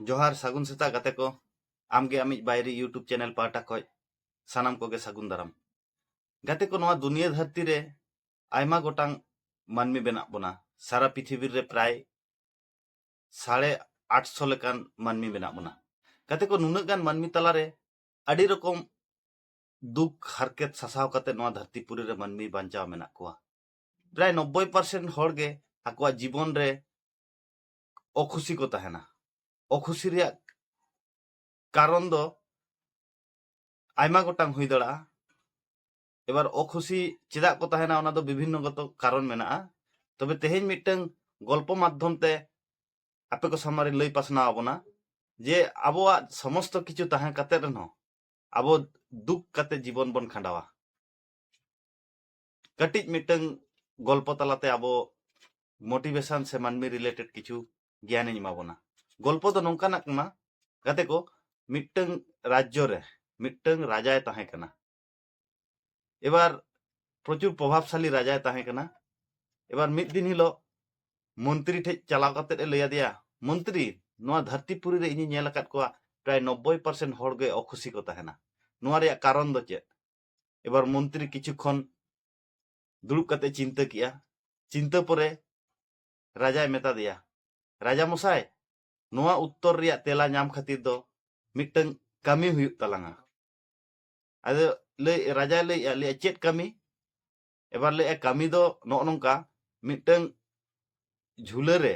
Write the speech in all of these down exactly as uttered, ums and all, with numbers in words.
ᱡᱚᱦᱟᱨ, ᱥᱟᱹᱜᱩᱱ ᱥᱮᱛᱟᱜ ᱜᱟᱛᱮ ᱠᱚ᱾ ᱟᱢᱜᱮ ᱟᱢᱤᱡ ᱵᱟᱭᱨᱤ YouTube ᱪᱮᱱᱮᱞ ᱯᱟᱦᱴᱟ ᱠᱷᱚᱱ ᱥᱟᱱᱟᱢ ᱠᱚᱜᱮ ᱥᱟᱹᱜᱩᱱ ᱫᱟᱨᱟᱢ᱾ ᱜᱟᱛᱮ ᱠᱚ, ᱱᱚᱣᱟ ᱫᱩᱱᱤᱭᱟᱹ ᱫᱷᱟᱹᱨᱛᱤ ᱨᱮ ᱟᱭᱢᱟ ᱜᱚᱴᱟᱝ ᱢᱟᱹᱱᱢᱤ ᱢᱮᱱᱟᱜ ᱵᱚᱱᱟ᱾ ᱥᱟᱨᱟ ᱯᱨᱤᱛᱷᱤᱵᱤ ᱨᱮ ᱯᱨᱟᱭ ᱥᱟᱲᱮ ᱟᱴᱥᱚ ᱞᱮᱠᱟᱱ ᱢᱟᱹᱱᱢᱤ ᱢᱮᱱᱟᱜ ᱵᱚᱱᱟ᱾ ᱜᱟᱛᱮ ᱠᱚ, ᱱᱩᱱᱟᱹᱜ ᱜᱟᱱ ᱢᱟᱹᱱᱢᱤ ᱛᱟᱞᱟᱨᱮ ᱟᱹᱰᱤ ᱨᱚᱠᱚᱢ ᱫᱩᱠ ᱦᱟᱨᱠᱮᱛ ᱥᱟᱥᱟᱣ ᱠᱟᱛᱮ ᱱᱚᱣᱟ ᱫᱷᱟᱹᱨᱛᱤ ᱯᱩᱨᱤ ᱨᱮ ᱢᱟᱹᱱᱢᱤ ᱵᱟᱧᱪᱟᱣ ᱢᱮᱱᱟᱜ ᱠᱚᱣᱟ᱾ ᱯᱨᱟᱭ ᱱᱚᱵᱵᱳᱭ ᱯᱟᱨᱥᱮᱱᱴ ᱦᱚᱲ ᱜᱮ ᱟᱠᱚᱣᱟᱜ ᱡᱤᱵᱚᱱ ᱨᱮ ᱚᱠᱷᱩᱥᱤ ᱠᱚ ᱛᱟᱦᱮᱱᱟ᱾ ᱚᱠᱷᱩᱥᱤ ᱨᱮᱭᱟᱜ ᱠᱟᱨᱚᱱ ᱫᱚ ᱟᱭᱢᱟ ᱜᱚᱴᱟᱝ ᱦᱩᱭ ᱫᱟᱲᱮᱭᱟᱜᱼᱟ᱾ ᱮᱵᱟᱨ ᱚᱠᱷᱩᱥᱤ ᱪᱮᱫᱟᱜ ᱠᱚ ᱛᱟᱦᱮᱱᱟ, ᱚᱱᱟ ᱫᱚ ᱵᱤᱵᱷᱤᱱᱱᱚ ᱜᱚᱛᱚ ᱠᱟᱨᱚᱱ ᱢᱮᱱᱟᱜᱼᱟ᱾ ᱛᱚᱵᱮ ᱛᱮᱦᱮᱧ ᱢᱤᱫᱴᱟᱝ ᱜᱚᱞᱯᱚ ᱢᱟᱫᱽᱫᱷᱚᱢ ᱛᱮ ᱟᱯᱮ ᱠᱚ ᱥᱟᱢᱟᱝ ᱨᱮ ᱞᱟᱹᱭ ᱯᱟᱥᱱᱟᱣ ᱟᱵᱚᱱᱟ ᱡᱮ ᱟᱵᱚᱣᱟᱜ ᱥᱚᱢᱚᱥᱛᱚ ᱠᱤᱪᱷᱩ ᱛᱟᱦᱮᱸ ᱠᱟᱛᱮ ᱨᱮᱦᱚᱸ ᱟᱵᱚ ᱫᱩᱠ ᱠᱟᱛᱮ ᱡᱤᱵᱚᱱ ᱵᱚᱱ ᱠᱷᱟᱸᱰᱟᱣᱟ᱾ ᱠᱟᱹᱴᱤᱡ ᱢᱤᱫᱴᱟᱝ ᱜᱚᱞᱯᱚ ᱛᱟᱞᱟᱛᱮ ᱟᱵᱚ ᱢᱳᱴᱤᱵᱷᱮᱥᱚᱱ ᱥᱮ ᱢᱟᱹᱱᱢᱤ ᱨᱤᱞᱮᱴᱮᱰ ᱠᱤᱪᱷᱩ ᱜᱮᱭᱟᱱᱤᱧ ᱮᱢᱟ ᱵᱚᱱᱟ᱾ ᱜᱚᱞᱯᱚ ᱫᱚ ᱱᱚᱝᱠᱟᱱᱟᱜ ᱠᱟᱱᱟ, ᱜᱟᱛᱮ ᱠᱚ, ᱢᱤᱫᱴᱟᱝ ᱨᱟᱡᱽᱡᱚ ᱨᱮ ᱢᱤᱫᱴᱟᱝ ᱨᱟᱡᱟᱭ ᱛᱟᱦᱮᱸ ᱠᱟᱱᱟ᱾ ᱮᱵᱟᱨ ᱯᱨᱚᱪᱩᱨ ᱯᱨᱚᱵᱷᱟᱵᱽᱥᱟᱞᱤ ᱨᱟᱡᱟᱭ ᱛᱟᱦᱮᱸ ᱠᱟᱱᱟ᱾ ᱮᱵᱟᱨ ᱢᱤᱫ ᱫᱤᱱ ᱦᱤᱞᱳᱜ ᱢᱚᱱᱛᱨᱤ ᱴᱷᱮᱡ ᱪᱟᱞᱟᱣ ᱠᱟᱛᱮ ᱮ ᱞᱟᱹᱭ ᱟᱫᱮᱭᱟ, "ᱢᱚᱱᱛᱨᱤ, ᱱᱚᱣᱟ ᱫᱷᱟᱹᱨᱛᱤ ᱯᱩᱨᱤ ᱨᱮ ᱤᱧᱤᱧ ᱧᱮᱞ ᱟᱠᱟᱫ ᱠᱚᱣᱟ ᱯᱨᱟᱭ ᱱᱚᱵᱵᱳᱭ ᱯᱟᱨᱥᱮᱱᱴ ᱦᱚᱲ ᱜᱮ ᱚᱠᱷᱩᱥᱤ ᱠᱚ ᱛᱟᱦᱮᱱᱟ᱾ ᱱᱚᱣᱟ ᱨᱮᱭᱟᱜ ᱠᱟᱨᱚᱱ ᱫᱚ ᱪᱮᱫ?" ᱮᱵᱟᱨ ᱢᱚᱱᱛᱨᱤ ᱠᱤᱪᱷᱩ ᱠᱷᱚᱱ ᱫᱩᱲᱩᱵ ᱠᱟᱛᱮ ᱪᱤᱱᱛᱟᱹ ᱠᱮᱜᱼᱟ᱾ ᱪᱤᱱᱛᱟᱹ ᱯᱚᱨᱮ ᱨᱟᱡᱟᱭ ᱢᱮᱛᱟ ᱫᱮᱭᱟ, "ᱨᱟᱡᱟ ᱢᱚᱥᱟᱭ, ᱱᱚᱣᱟ ᱩᱛᱛᱚᱨ ᱨᱮᱭᱟᱜ ᱛᱮᱞᱟ ᱧᱟᱢ ᱠᱷᱟᱹᱛᱤᱨ ᱫᱚ ᱢᱤᱫᱴᱟᱝ ᱠᱟᱹᱢᱤ ᱦᱩᱭᱩᱜ ᱛᱟᱞᱟᱝᱟ᱾" ᱟᱫᱚ ᱞᱟᱹᱭ, ᱨᱟᱡᱟᱭ ᱞᱟᱹᱭᱮᱜᱼᱟ, ᱞᱟᱹᱭᱟ, "ᱪᱮᱫ ᱠᱟᱹᱢᱤ?" ᱮᱵᱟᱨ ᱞᱟᱹᱭᱮᱜᱼᱟ, "ᱠᱟᱹᱢᱤ ᱫᱚ ᱱᱚᱜᱼᱚ ᱱᱚᱝᱠᱟ, ᱢᱤᱫᱴᱟᱝ ᱡᱷᱩᱞᱟᱹ ᱨᱮ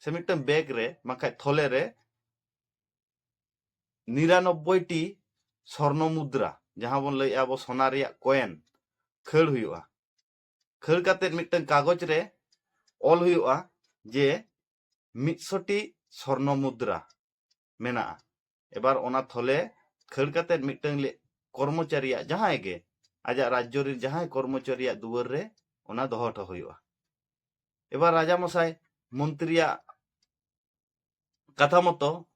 ᱥᱮ ᱢᱤᱫᱴᱟᱝ ᱵᱮᱜᱽ ᱨᱮ, ᱵᱟᱝᱠᱷᱟᱡ ᱛᱷᱚᱞᱮ ᱨᱮ ᱱᱤᱨᱟᱱᱚᱵᱵᱳᱭ ᱴᱤ ᱥᱚᱨᱱᱚ ᱢᱩᱫᱽᱨᱟ, ᱡᱟᱦᱟᱸ ᱵᱚᱱ ᱞᱟᱹᱭᱮᱜᱼᱟ ᱟᱵᱚ ᱥᱚᱱᱟ ᱨᱮᱭᱟᱜ ᱠᱚᱭᱮᱱ, ᱠᱷᱟᱹᱲ ᱦᱩᱭᱩᱜᱼᱟ᱾ ᱠᱷᱟᱹᱲ ᱠᱟᱛᱮ ᱢᱤᱫᱴᱟᱝ ᱠᱟᱜᱚᱡᱽ ᱨᱮ ᱚᱞ ᱦᱩᱭᱩᱜᱼᱟ ᱡᱮ ᱢᱤᱫᱥᱚ ᱴᱤ ᱥᱚᱨᱱᱚ ᱢᱩᱫᱽᱨᱟ ᱢᱮᱱᱟᱜᱼᱟ᱾ ᱮᱵᱟᱨ ᱚᱱᱟ ᱛᱷᱚᱞᱮ ᱠᱷᱟᱹᱲ ᱠᱟᱛᱮ ᱢᱤᱫᱴᱟᱝ ᱞᱮ-, ᱠᱚᱨᱢᱚᱪᱟᱨᱤᱭᱟᱜ, ᱡᱟᱦᱟᱸᱭ ᱜᱮ ᱟᱡᱟᱜ ᱨᱟᱡᱽᱡᱚ ᱨᱮᱱ ᱡᱟᱦᱟᱸᱭ ᱠᱚᱨᱢᱚᱪᱟᱨᱤᱭᱟᱜ ᱫᱩᱣᱟᱹᱨ ᱨᱮ ᱚᱱᱟ ᱫᱚᱦᱚ ᱦᱚᱴᱚ ᱦᱩᱭᱩᱜᱼᱟ᱾ ᱮᱵᱟᱨ ᱨᱟᱡᱟ ᱢᱚᱥᱟᱭ ᱢᱚᱱᱛᱨᱤᱭᱟᱜ ᱠᱟᱛᱷᱟ ᱢᱚᱛᱚ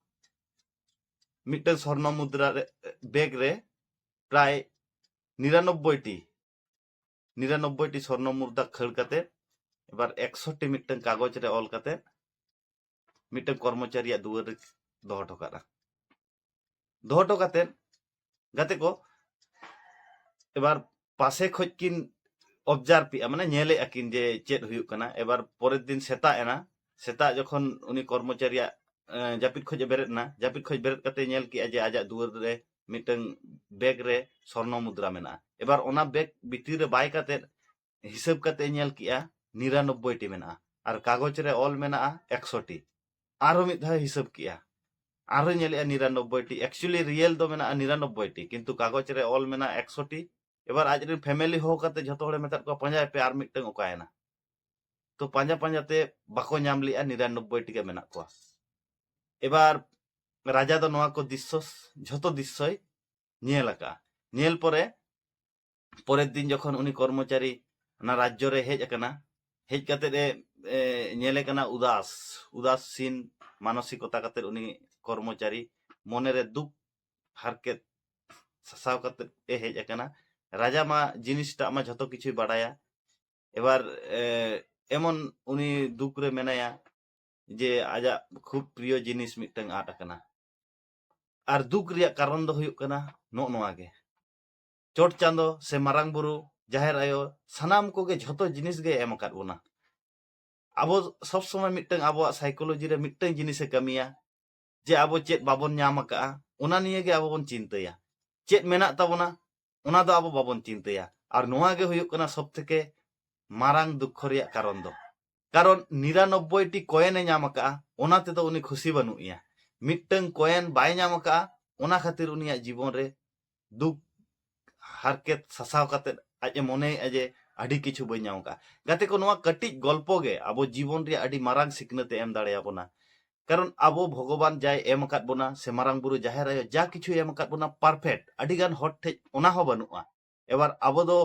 ᱢᱤᱫᱴᱟᱝ ᱥᱚᱨᱱᱚ ᱢᱩᱫᱽᱨᱟ ᱨᱮ, ᱵᱮᱜᱽ ᱨᱮ ᱯᱨᱟᱭ ᱱᱤᱨᱟᱱᱚᱵᱵᱳᱭ ᱴᱤ, ᱱᱤᱨᱟᱱᱚᱵᱵᱳᱭ ᱴᱤ ᱥᱚᱨᱱᱚ ᱢᱩᱫᱽᱨᱟ ᱠᱷᱟᱹᱲ ᱠᱟᱛᱮ, ᱮᱵᱟᱨ ᱮᱠᱥᱚ ᱴᱤ ᱢᱤᱫᱴᱟᱝ ᱠᱟᱜᱚᱡᱽ ᱨᱮ ᱚᱞ ᱠᱟᱛᱮ ᱢᱤᱫᱴᱟᱝ ᱠᱚᱨᱢᱚᱪᱟᱨᱤᱭᱟᱜ ᱫᱩᱣᱟᱹᱨ ᱨᱮ ᱫᱚᱦᱚ ᱦᱚᱴᱚ ᱠᱟᱜᱼᱟ᱾ ᱫᱚᱦᱚ ᱦᱚᱴᱚ ᱠᱟᱛᱮᱫ ᱜᱟᱛᱮ ᱠᱚ ᱮᱵᱟᱨ ᱯᱟᱥᱮ ᱠᱷᱚᱡ ᱠᱤᱱ ᱚᱵᱡᱟᱨᱵᱷ ᱮᱜᱼᱟ, ᱢᱟᱱᱮ ᱧᱮᱞᱮᱜᱼᱟ ᱠᱤᱱ ᱡᱮ ᱪᱮᱫ ᱦᱩᱭᱩᱜ ᱠᱟᱱᱟ᱾ ᱮᱵᱟᱨ ᱯᱚᱨᱮᱨ ᱫᱤᱱ ᱥᱮᱛᱟᱜ ᱮᱱᱟ, ᱥᱮᱛᱟᱜ ᱡᱚᱠᱷᱚᱱ ᱩᱱᱤ ᱠᱚᱨᱢᱚᱪᱟᱨᱤᱭᱟᱜ ᱮ, ᱡᱟᱹᱯᱤᱫ ᱠᱷᱚᱡ ᱮ ᱵᱮᱨᱮᱫ ᱮᱱᱟ, ᱡᱟᱹᱯᱤᱫ ᱠᱷᱚᱡ ᱵᱮᱨᱮᱫ ᱠᱟᱛᱮ ᱧᱮᱞ ᱠᱮᱜᱼᱟ ᱡᱮ ᱟᱡᱟᱜ ᱫᱩᱣᱟᱹᱨ ᱨᱮ ᱢᱤᱫᱴᱟᱝ ᱵᱮᱜᱽ ᱨᱮ ᱥᱚᱨᱱᱚ ᱢᱩᱫᱽᱨᱟ ᱢᱮᱱᱟᱜᱼᱟ᱾ ᱮᱵᱟᱨ ᱚᱱᱟ ᱵᱮᱜᱽ ᱵᱷᱤᱛᱤᱨ ᱨᱮ ᱵᱟᱭ ᱠᱟᱛᱮ ᱦᱤᱥᱟᱹᱵ ᱠᱟᱛᱮ ᱧᱮᱞ ᱠᱮᱜᱼᱟ ᱱᱤᱨᱟᱱᱚᱵᱵᱳᱭ ᱴᱤ ᱢᱮᱱᱟᱜᱼᱟ, ᱟᱨ ᱠᱟᱜᱚᱡᱽ ᱨᱮ ᱚᱞ ᱢᱮᱱᱟᱜᱼᱟ ᱮᱠᱥᱚ ᱴᱤ᱾ ᱟᱨᱦᱚᱸ ᱢᱤᱫ ᱫᱷᱟᱣ ᱦᱤᱥᱟᱹᱵ ᱠᱮᱜᱼᱟ, ᱟᱨᱦᱚᱸ ᱧᱮᱞᱮᱜᱼᱟ ᱱᱤᱨᱟᱱᱚᱵᱵᱳᱭ ᱴᱤ᱾ ᱮᱠᱪᱩᱭᱮᱞᱤ ᱨᱤᱭᱮᱞ ᱫᱚ ᱢᱮᱱᱟᱜᱼᱟ ᱱᱤᱨᱟᱱᱚᱵᱵᱳᱭ ᱴᱤ, ᱠᱤᱱᱛᱩ ᱠᱟᱜᱚᱡᱽ ᱨᱮ ᱚᱞ ᱢᱮᱱᱟᱜᱼᱟ ᱮᱠᱥᱚ ᱴᱤ᱾ ᱮᱵᱟᱨ ᱟᱡᱨᱮᱱ ᱯᱷᱮᱢᱮᱞᱤ ᱦᱚᱦᱚ ᱠᱟᱛᱮ ᱡᱷᱚᱛᱚ ᱦᱚᱲᱮ ᱢᱮᱛᱟᱫ ᱠᱚᱣᱟ, "ᱯᱟᱸᱡᱟᱭ ᱯᱮ ᱟᱨ ᱢᱤᱫᱴᱟᱝ ᱚᱠᱟᱭᱮᱱᱟ?" ᱛᱚ ᱯᱟᱸᱡᱟ ᱯᱟᱸᱡᱟ ᱛᱮ ᱵᱟᱠᱚ ᱧᱟᱢ ᱞᱮᱜᱼᱟ, ᱱᱤᱨᱟᱱᱚᱵᱵᱳᱭ ᱴᱤ ᱜᱮ ᱢᱮᱱᱟᱜ ᱠᱚᱣᱟ᱾ ᱮᱵᱟᱨ ᱨᱟᱡᱟ ᱫᱚ ᱱᱚᱣᱟ ᱠᱚ ᱫᱨᱤᱥᱥᱚ, ᱡᱷᱚᱛᱚ ᱫᱨᱤᱥᱥᱚᱭ ᱧᱮᱞ ᱟᱠᱟᱜᱼᱟ᱾ ᱧᱮᱞ ᱯᱚᱨᱮ, ᱯᱚᱨᱮᱨ ᱫᱤᱱ ᱡᱚᱠᱷᱚᱱ ᱩᱱᱤ ᱠᱚᱨᱢᱚᱪᱟᱨᱤ ᱚᱱᱟ ᱨᱟᱡᱽᱡᱚ ᱨᱮ ᱦᱮᱡ ᱟᱠᱟᱱᱟ, ᱦᱮᱡ ᱠᱟᱛᱮ ᱮ, ᱮ, ᱧᱮᱞᱮ ᱠᱟᱱᱟ ᱩᱫᱟᱥ, ᱩᱫᱟᱥᱤᱱ ᱢᱟᱱᱚᱥᱤᱠᱚᱛᱟ ᱠᱟᱛᱮ ᱩᱱᱤ ᱠᱚᱨᱢᱚᱪᱟᱨᱤ ᱢᱚᱱᱮᱨᱮ ᱫᱩᱠ ᱦᱟᱨᱠᱮᱛ ᱥᱟᱥᱟᱣ ᱠᱟᱛᱮ ᱮ ᱦᱮᱡ ᱟᱠᱟᱱᱟ᱾ ᱨᱟᱡᱟ ᱢᱟ ᱡᱤᱱᱤᱥᱴᱟᱜ ᱢᱟ ᱡᱷᱚᱛᱚ ᱠᱤᱪᱷᱩᱭ ᱵᱟᱰᱟᱭᱟ᱾ ᱮᱵᱟᱨ ᱮ, ᱮᱢᱚᱱ ᱩᱱᱤ ᱫᱩᱠ ᱨᱮ ᱢᱮᱱᱟᱭᱟ ᱡᱮ ᱟᱡᱟᱜ ᱠᱷᱩᱵ ᱯᱨᱤᱭᱚ ᱡᱤᱱᱤᱥ ᱢᱤᱫᱴᱟᱝ ᱟᱫ ᱟᱠᱟᱱᱟ᱾ ᱟᱨ ᱫᱩᱠ ᱨᱮᱭᱟᱜ ᱠᱟᱨᱚᱱ ᱫᱚ ᱦᱩᱭᱩᱜ ᱠᱟᱱᱟ ᱱᱚᱜᱼᱚ ᱱᱚᱣᱟ ᱜᱮ, ᱪᱚᱴ ᱪᱟᱸᱫᱚ ᱥᱮ ᱢᱟᱨᱟᱝ ᱵᱩᱨᱩ, ᱡᱟᱦᱮᱨ ᱟᱭᱳ, ᱥᱟᱱᱟᱢ ᱠᱚᱜᱮ ᱡᱷᱚᱛᱚ ᱡᱤᱱᱤᱥ ᱜᱮ ᱮᱢ ᱟᱠᱟᱫ ᱵᱚᱱᱟ᱾ ᱟᱵᱚ ᱥᱚᱵ ᱥᱚᱢᱚᱭ ᱢᱤᱫᱴᱟᱝ ᱟᱵᱚᱣᱟᱜ ᱥᱟᱭᱠᱳᱞᱚᱡᱤ ᱨᱮ ᱢᱤᱫᱴᱟᱝ ᱡᱤᱱᱤᱥᱮ ᱠᱟᱹᱢᱤᱭᱟ, ᱡᱮ ᱟᱵᱚ ᱪᱮᱫ ᱵᱟᱵᱚᱱ ᱧᱟᱢ ᱟᱠᱟᱜᱼᱟ, ᱚᱱᱟ ᱱᱤᱭᱮ ᱜᱮ ᱟᱵᱚ ᱵᱚᱱ ᱪᱤᱱᱛᱟᱹᱭᱟ᱾ ᱪᱮᱫ ᱢᱮᱱᱟᱜ ᱛᱟᱵᱚᱱᱟ, ᱚᱱᱟ ᱫᱚ ᱟᱵᱚ ᱵᱟᱵᱚᱱ ᱪᱤᱱᱛᱟᱹᱭᱟ᱾ ᱟᱨ ᱱᱚᱣᱟ ᱜᱮ ᱦᱩᱭᱩᱜ ᱠᱟᱱᱟ ᱥᱚᱵ ᱛᱷᱮᱠᱮ ᱢᱟᱨᱟᱝ ᱫᱩᱠᱠᱷᱚ ᱨᱮᱭᱟᱜ ᱠᱟᱨᱚᱱ ᱫᱚ᱾ ᱠᱟᱨᱚᱱ ᱱᱤᱨᱟᱱᱚᱵᱵᱳᱭ ᱴᱤ ᱠᱚᱭᱮᱱᱮ ᱧᱟᱢ ᱟᱠᱟᱜᱼᱟ, ᱚᱱᱟ ᱛᱮᱫᱚ ᱩᱱᱤ ᱠᱷᱩᱥᱤ ᱵᱟᱹᱱᱩᱜ ᱮᱭᱟ᱾ ᱢᱤᱫᱴᱟᱝ ᱠᱚᱭᱮᱱ ᱵᱟᱭ ᱧᱟᱢ ᱟᱠᱟᱜᱼᱟ, ᱚᱱᱟ ᱠᱷᱟᱹᱛᱤᱨ ᱩᱱᱤᱭᱟᱜ ᱡᱤᱵᱚᱱ ᱨᱮ ᱫᱩᱠ ᱦᱟᱨᱠᱮᱛ ᱥᱟᱥᱟᱣ ᱠᱟᱛᱮ ᱟᱡ ᱮ ᱢᱚᱱᱮᱭᱮᱫᱼᱟ ᱡᱮ ᱟᱹᱰᱤ ᱠᱤᱪᱷᱩ ᱵᱟᱹᱧ ᱧᱟᱢ ᱟᱠᱟᱜᱼᱟ᱾ ᱜᱟᱛᱮ ᱠᱚ, ᱱᱚᱣᱟ ᱠᱟᱹᱴᱤᱡ ᱜᱚᱞᱯᱚ ᱜᱮ ᱟᱵᱚ ᱡᱤᱵᱚᱱ ᱨᱮᱭᱟᱜ ᱟᱹᱰᱤ ᱢᱟᱨᱟᱝ ᱥᱤᱠᱷᱱᱟᱹᱛ ᱮ ᱮᱢ ᱫᱟᱲᱮᱭᱟᱵᱚᱱᱟ᱾ ᱠᱟᱨᱚᱱ ᱟᱵᱚ ᱵᱷᱚᱜᱚᱵᱟᱱ ᱡᱟᱭ ᱮᱢ ᱟᱠᱟᱫ ᱵᱚᱱᱟ ᱥᱮ ᱢᱟᱨᱟᱝ ᱵᱩᱨᱩ ᱡᱟᱦᱮᱨ ᱟᱭᱳ ᱡᱟ ᱠᱤᱪᱷᱩᱭ ᱮᱢ ᱟᱠᱟᱫ ᱵᱚᱱᱟ ᱯᱟᱨᱯᱷᱮᱠᱴ, ᱟᱹᱰᱤ ᱜᱟᱱ ᱦᱚᱲ ᱴᱷᱮᱡ ᱚᱱᱟ ᱦᱚᱸ ᱵᱟᱹᱱᱩᱜᱼᱟ᱾ ᱮᱵᱟᱨ ᱟᱵᱚ ᱫᱚ,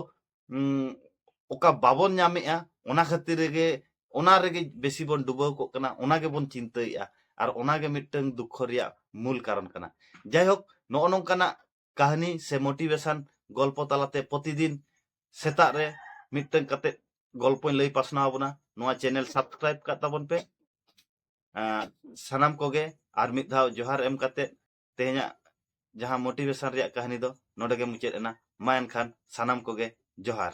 ᱩᱸ, ᱚᱠᱟ ᱵᱟᱵᱚᱱ ᱧᱟᱢᱮᱜᱼᱟ, ᱚᱱᱟ ᱠᱷᱟᱹᱛᱤᱨ ᱨᱮᱜᱮ, ᱚᱱᱟ ᱨᱮᱜᱮ ᱵᱮᱥᱤ ᱵᱚᱱ ᱰᱩᱵᱟᱹᱣ ᱠᱚᱜ ᱠᱟᱱᱟ, ᱚᱱᱟ ᱜᱮᱵᱚᱱ ᱪᱤᱱᱛᱟᱹᱭᱮᱜᱼᱟ᱾ ᱟᱨ ᱚᱱᱟ ᱜᱮ ᱢᱤᱫᱴᱟᱝ ᱫᱩᱠᱠᱷᱚ ᱨᱮᱭᱟᱜ ᱢᱩᱞ ᱠᱟᱨᱚᱱ ᱠᱟᱱᱟ᱾ ᱡᱟᱭᱦᱳᱠ, ᱱᱚᱜᱼᱚ ᱱᱚᱝᱠᱟᱱᱟᱜ ᱠᱟᱹᱦᱱᱤ ᱥᱮ ᱢᱳᱴᱤᱵᱷᱮᱥᱚᱱ ᱜᱚᱞᱯᱚ ᱛᱟᱞᱟᱛᱮ ᱯᱨᱚᱛᱤᱫᱤᱱ ᱥᱮᱛᱟᱜ ᱨᱮ ᱢᱤᱫᱴᱟᱝ ᱠᱟᱛᱮ ᱜᱚᱞᱯᱚᱧ ᱞᱟᱹᱭ ᱯᱟᱥᱱᱟᱣ ᱟᱵᱚᱱᱟ᱾ ᱱᱚᱣᱟ ᱪᱮᱱᱮᱞ ᱥᱟᱵᱥᱠᱨᱟᱭᱤᱵ ᱠᱟᱜ ᱛᱟᱵᱚᱱ ᱯᱮ᱾ ᱟᱸ, ᱥᱟᱱᱟᱢ ᱠᱚᱜᱮ ᱟᱨ ᱢᱤᱫ ᱫᱷᱟᱣ ᱡᱚᱦᱟᱨ ᱮᱢ ᱠᱟᱛᱮ ᱛᱮᱦᱮᱧᱟᱜ ᱡᱟᱦᱟᱸ ᱢᱳᱴᱤᱵᱷᱮᱥᱚᱱ ᱨᱮᱭᱟᱜ ᱠᱟᱹᱦᱱᱤ ᱫᱚ ᱱᱚᱰᱮ ᱜᱮ ᱢᱩᱪᱟᱹᱫ ᱮᱱᱟ᱾ ᱢᱟ ᱮᱱᱠᱷᱟᱱ ᱥᱟᱱᱟᱢ ᱠᱚᱜᱮ ᱡᱚᱦᱟᱨ᱾